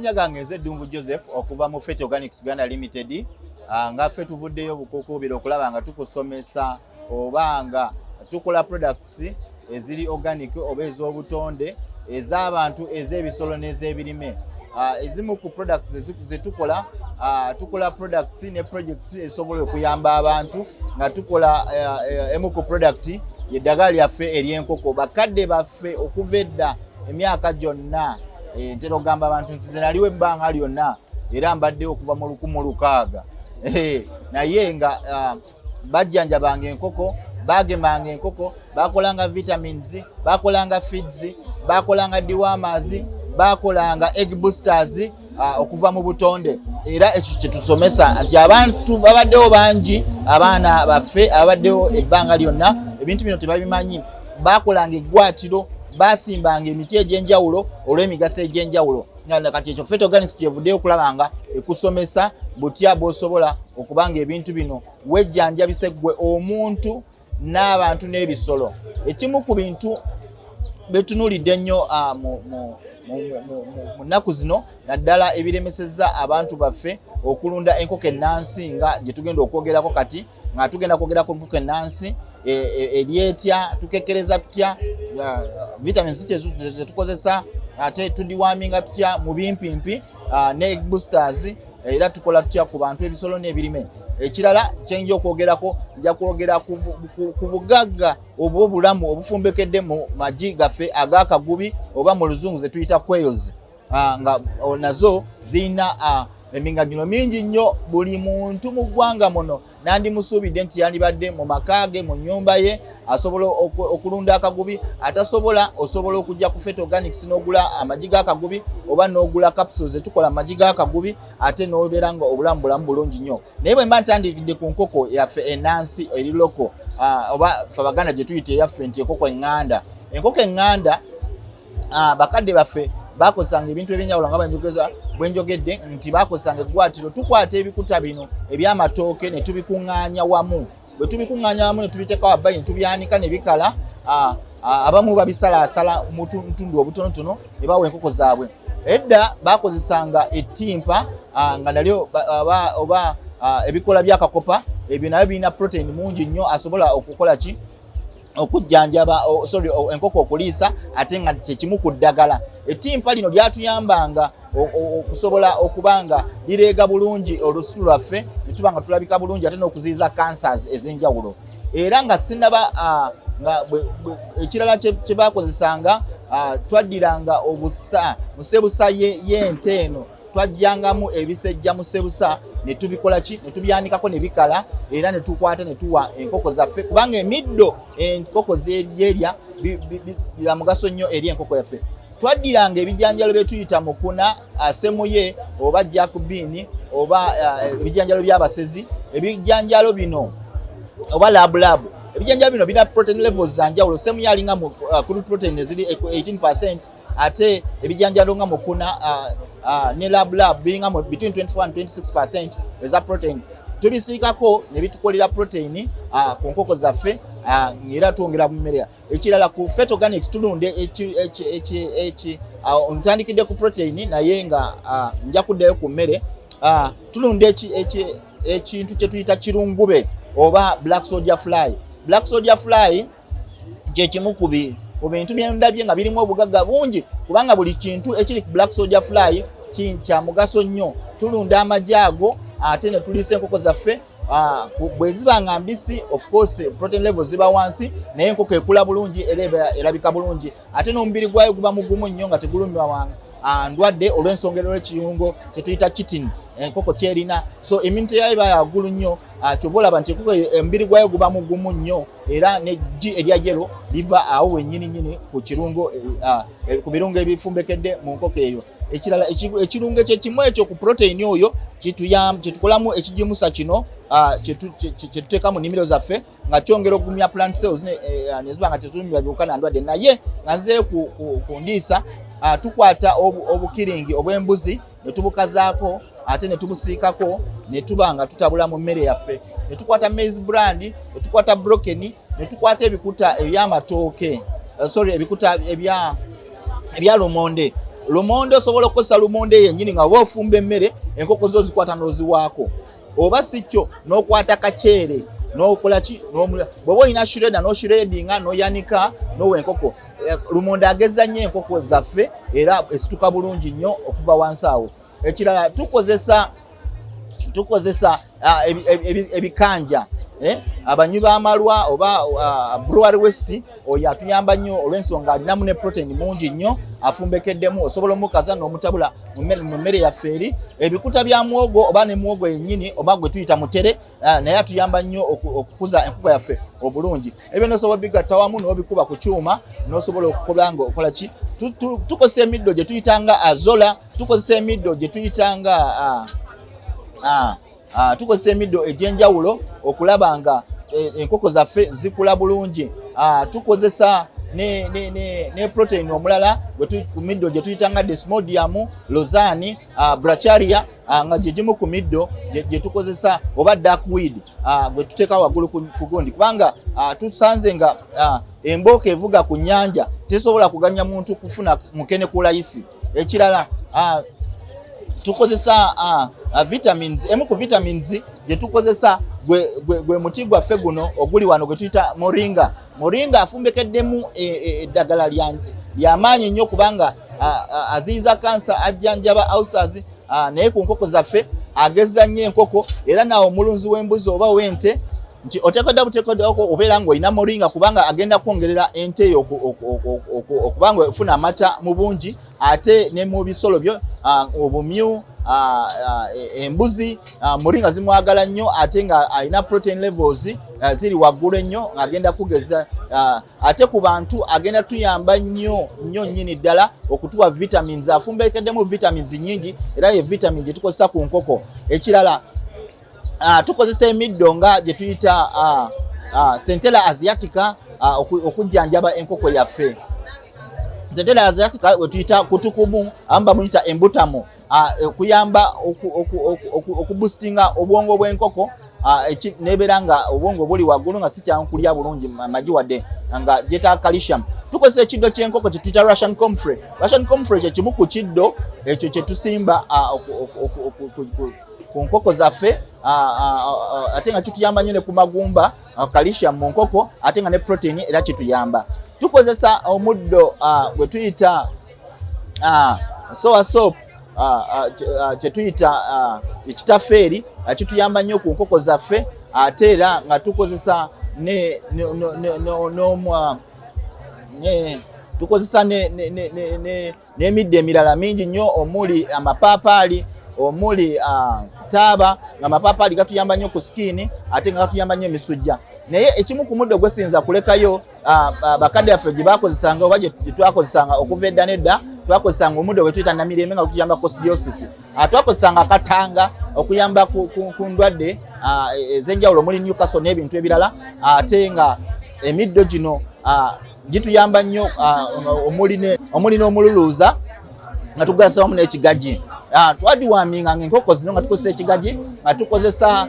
Amannya gange nze Ddungu Joseph okuva mu Fet Organics Uganda Limited. Nga ffe tuvuddeyo obukukuubira okulaba nga tukusomesa oba nga tukola products eziri organic oba ez'obutonde, ez'abantu, ez'ebisolo n'ez'ebirime. Ezimu ku products zetukola, tukola products ne projects ezisobola okuyamba abantu nga tukola emu ku product yeddagala lyaffe ery'enkoko. Bakadde baffe okuva edda, emyaka gyonna, ntera okugamba abantu nti nze naliwo ebbanga lyonna era mbaddewo okuva mu 1600, naye nga bajjanjabanga enkoko, bagemanga enkoko, bakolanga vitamins, bakolanga feeds, bakolanga dewormers, bakolanga egg boosters okuva mu butonde. Era ekyo kyetusomesa nti abantu babaddewo bangi, abaana baffe ababaddewo ebbanga lyonna ebintu bino tebabimanyi. Bakolanga eggwatiro, basimbanga emiti egy'enjawulo olw'emigaso egy'enjawulo. Kati ekyo Fet Organics kyevuddeyo okulaba nga ekusomesa butya bw'osobola okubanga ebintu bino wejjanjabise ggwe omuntu n'abantu n'ebisolo. Ekimu ku bintu betunuulidde ennyo mu nnaku zino, naddala ebiremesezza abantu baffe okulunda enkoko ennansi nga gye tugenda okwogerako kati, nga tugenda kwogerako enkoko ennansi eryetya, tukekkereza tutya, vitamins zetukozesa, ate tudeworminga tutya mu bimpimpi, ne boosters, era tukola tutya ku bantu, ebisolo n'ebirime. Ekirala kyenja okwogerako, nja kwogera ku bugagga oba obulamu obufumbekedde mu magi gaffe ag'akagubi, oba mu Luzungu ze tuyita quails, nga nazo zirina emiganyulo mingi nnyo. Buli muntu mu ggwanga muno nandimusuubidde nti yandibadde mu maka ge, mu nnyumba ye, asobola okulunda akagubi. Atasobola, osobola okujja ku Fet Organics n'ogula amagi g'akagubi oba n'ogula capsules zetukola amagi g'akagubi, ate n'obeera nga obulamu bulamu bulungi nnyo. Naye bwe mba ntandikidde ku nkoko yaffe enansi eri local, oba ffe Abaganda gye tuyita eyaffe nti enkoko eŋŋanda, enkoko eŋŋanda, bakadde baffe bakozesanga ebintu ebyenjawulo nga bwe njogedde nti bakozesanga eggwatiro. Tukwata ebikuta bino ebyamatooke ne tubikuŋŋaanya wamu. Bwe tubikuŋŋaanya wamu ne tubiteeka wabbali ne tubyanika ne bikala, abamu babisalaasala mu tundu obutonotono ne bawa enkoko zaabwe. Edda bakozesanga ettimpa, nga nalyo oba ebikola byakakopa. Ebyo nabyo birina protein mungi nnyo, asobola okukola ki, okujjanjaba, sorry, enkoko okuliisa, ate nga kyekimu ku ddagala. Ettimpa lino lyatuyambanga okusobola okuba nga lireega bulungi olusu lwaffe ne tuba nga tulabika bulungi, ate n'okuziyiza cancers ez'enjawulo. Era nga sinaba, nga ekirala kye bakozesanga, twaddiranga obusa musebusa y'ente eno, twajjangamu ebisejja musebusa ne tubikola ki, ne tubyanikako ne bikala, era ne tukwata ne tuwa enkoko zaffe, kubanga emiddo enkoko zerya bya mugaso nnyo eri enkoko yaffe. Twaddiranga ebijanjalo bye tuyita mukuna, semuye oba jack bean, oba ebijanjalo by'abasezi, ebijanjalo bino oba labulabu. Ebijanjalo bino birina protein levels za njawulo. Semuye alinga mu crude protein eziri 18%, ate ebijanjalo nga mukuna ne labulab biringa mu between 24 and 26% eza protein. Tubisiikako ne bitukolera protein ku nkoko zaffe, era twongera mu mmere. Ekirala, ku Fet Organics tulunda ntandikidde ku protein, naye nga nja kuddayo ku mmere. Tulunda ekintu kye tuyita kirungube oba black soldier fly. Black soldier fly kyekimu ku bintu byendabye nga birimu obugagga bungi, kubanga buli kintu ekiri ku black soldier fly kya mugaso nnyo. Tulunda amagi ago ate ne tuliisa enkoko zaffe. Bwe ziba nga mbisi, of course protein level ziba wansi, naye enkoko ekula bulungi era erabika bulungi, ate n'omubiri gwayo guba mugumu nnyo nga tegulumibwa ndwadde, olw'ensonga olw'ekiyungo kyetuyita chitin enkoko kyerina. So immunity yayo eba yaggulu nnyo. Kyova olaba nti enkoko omubiri gwayo guba mugumu nnyo, era neggi erya yellow liva awo wennyini nyini ku kirungo, ku birungo ebifumbekedde mu nkoko eyo. Ekirala, ekirungo ekyekimu ekyo ku protein oyo kyetukolamu ekigimusa kino kyetuteeka mu nnimiro zaffe, nga kyongera okugumya plant cells ne ziba nga tetulumibwa biwuka na ndwadde. Naye nga nzeeyo ku ndiisa, tukwata obukiringi obw'embuzi ne tubukazaako, ate ne tubusiikako ne tuba nga tutabula mu mmere yaffe. Ne tukwata maize bran, ne tukwata broken, ne tukwata ebikuta ebyamatooke, sorry, ebikuta ebya lumonde. Lumonde, osobola okukozesa lumonde yennyini nga oba ofumba emmere, enkoko zo zikwata n'oziwaako, oba si kyo n'okwata kaceere n'okola ki, bw'oba olina shredder n'oshredinga n'oyanika n'owa enkoko. Lumonde ageza nnyo enkoko zaffe era esituka bulungi nnyo okuva wansi awo. Ekirala, tukozesa ebikanja, abanywi b'amalwa oba brewery waste. Oyo atuyamba nnyo olw'ensonga alinamu ne protein mungi nnyo afumbekeddemu, osobola omukaza n'omutabula mu mmere yaffe eri. Ebikuta bya muwogo oba ne muwogo yennyini oba gwe tuyita mutere, naye atuyamba nnyo okukuza enkoko yaffe obulungi. Ebyo nosobola bigatta wamu n'obikuba ku kyuma n'osobola okukola nga okola ki. Tukozesa emiddo gye tuyitanga azolla, tukozesa emiddo gye tuyitanga tukozesa emiddo egy'enjawulo okulaba nga enkoko zaffe zikula bulungi. Tukozesa ne protein omulala ku middo gye tuyitanga desmodium, luzerne, brachiaria, nga gye gimu ku middo gye tukozesa, oba duckweed gwe tuteeka waggulu ku gundi, kubanga tusanze nga embooko evuga ku nnyanja tesobola kuganya muntu kufuna mukene ku layisi. Ekirala, tukozesa vitamins. Emu ku vitamins gye tukozesa gwe muti gwaffe guno oguli wano gwe tuyita moringa. Moringa afumbekeddemu eddagala lyamaanyi nnyo kubanga aziyiza kansa, ajjanjaba ulcers, naye ku nkoko zaffe ageza nnyo enkoko. Era naawe omulunzi w'embuzi oba w'ente nti oteekeddwa buteekeddwako obeera ng'olina moringa, kubanga agenda kwongerera ente eyo okubanga efuna amata mu bungi, ate ne mu bisolo byo, obumyu, embuzi, moringa zimwagala nnyo, ate nga alina protein levels ziri waggulu ennyo, ng'agenda kugeza. Ate ku bantu agenda tuyamba nnyo nnyo nnyini ddala okutuwa vitamins. Afumbekeddemu vitamins nnyingi era ye vitamin gye tukozesa ku nkoko. Ekirala, tukozesa emiddo nga gye tuyita Centella asiatica okujjanjaba enkoko yaffe. Centella asiatica we tuyita kutukumu, abamu bamuyita embutamo, okuyamba okuboostinga obwongo bw'enkoko, nebeera nga obwongo buli waggulu nga si kyangu kulya bulungi magi wadde nga gyetaaga calcium. Tukozesa ekiddo ky'enkoko kye tuyita Russian comfrey. Russian comfrey kye kimu ku kiddo ekyo kye tusimba ku nkoko zaffe, ate nga kituyamba nnyo ne ku magumba, calcium mu nkoko, ate nga ne protein era kituyamba. Tukozesa omuddo gwe tuyita soursop, kye tuyita ekitafeeri, kituyamba nnyo ku nkoko zaffe. Ate era nga tukozesa ne ne- no- ne- no- n'omwa- ne tukozesa n'emiddo emirala mingi nnyo omuli amapaapaali, omuli taaba, nga amapaapaali gatuyamba nnyo ku skin, ate nga gatuyamba nnyo emisujja. Naye ekimu ku muddo gwesinza kulekayo, bakadde baffe gye bakozesanga oba gye twakozesanga okuva edda n'edda, twakozesanga omuddo gwe tuyita namirembe nga gutuyamba coccidiosis. Twakozesanga akatanga okuyamba ku ndwadde ez'enjawulo omuli Newcastle n'ebintu ebirala. Ate nga emiddo gino gituyamba nnyo, omuli n'omululuuza nga tugasa wamu n'ekigagi. Twadeworminga nga enkoko zino nga tukozesa ekigagi, nga tukozesa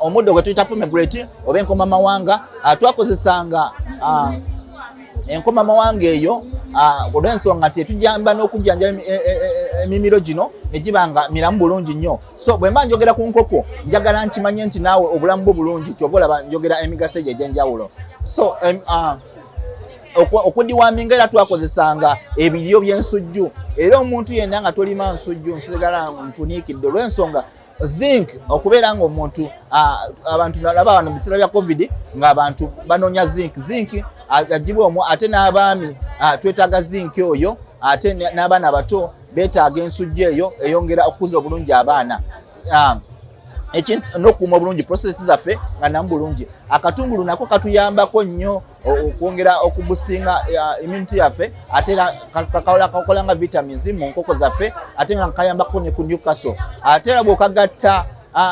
omuddo gwe tuyita pomegranate oba enkomamawanga. Twakozesanga enkomamawanga eyo olw'ensonga nti etujamba n'okujjanjaba emimiro gino ne giba nga miramu bulungi nnyo. So bwe mba njogera ku nkoko, njagala nkimanye nti naawe obulamu bwo bulungi, kyova olaba njogera emigaso egyo egy'enjawulo. So okudeworminga era twakozesanga ebiryo by'ensujju. Era omuntu yenna nga tolima nsujju, nsigala mpuniikidde olw'ensonga zinc okubeera nga omuntu, abantu nalaba wano mu biseera bya COVID ng'abantu banoonya zinc. Zinc agibwa omwo, ate n'abaami twetaaga zinc oyo, ate n'abaana abato beetaaga ensujju eyo eyongera okukuza obulungi abaana. Ekintu n'okukuuma obulungi process zaffe nga namu bulungi. Akatungulu nako katuyambako nnyo okwongera okuboostinga immunity yaffe, ate era kakola nga vitamins mu nkoko zaffe, ate nga kayambako ne ku Newcastle. Ate era bw'okagatta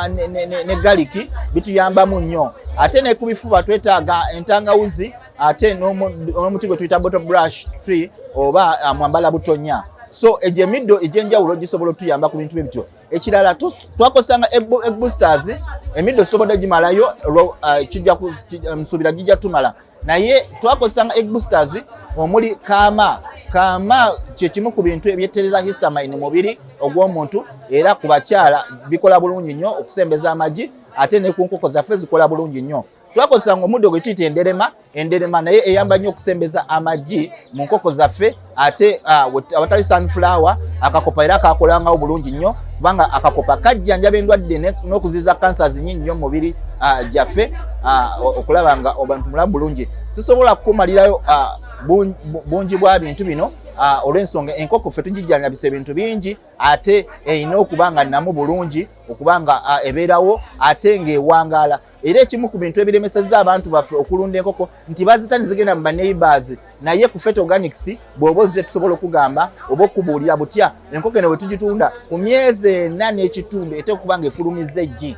ne garlic bituyambamu nnyo. Ate ne ku bifuba twetaaga entangawuzi, ate n'omuti gwe tuyita bottle brush tree oba mwambala butonya. So egyo emiddo egy'enjawulo gisobola otuyamba ku bintu bye bityo. Ekirala, twakozesanga egg boosters. Emiddo tusobodde gimalayo, nsuubira gijja tumala, naye twakozesanga egg boosters omuli kaama. Kaama kyekimu ku bintu ebyettereza histamine mubiri ogw'omuntu, era ku bakyala bikola bulungi nnyo okusembeza amagi, ate ne ku nkoko zaffe zikola bulungi nnyo. Twakozesanga omuddo gwe tuyita enderema. Enderema naye eyamba nnyo okusembeza amagi mu nkoko zaffe. Ate awatali sunflower, akakopa era kakolangawo bulungi nnyo, kubanga akakopa kajjanjaba endwadde n'okuziza cancers nyingi nnyo mu mubiri gyaffe, okulaba nga abantu mulamu bulungi. Sisobola kukumalirayo bungi bwa bintu bino olw'ensonga enkoko ffe tugijjanjabisa ebintu bingi, ate erina okuba nga nnamu bulungi, okuba nga ebeerawo ate ng'ewangaala. Era ekimu ku bintu ebiremesezza abantu baffe okulunda enkoko nti bazita ne zigenda mu baneighbors. Naye ku Fet Organics bw'oba ozze, tusobola okugamba oba okubuulira butya enkoko eno bwe tugitunda ku myezi 4.5 eteeka okuba nga efulumizza eggi,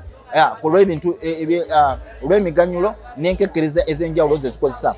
olw'ebintu olw'emiganyulo n'enkekkereza ez'enjawulo ze tukozesa.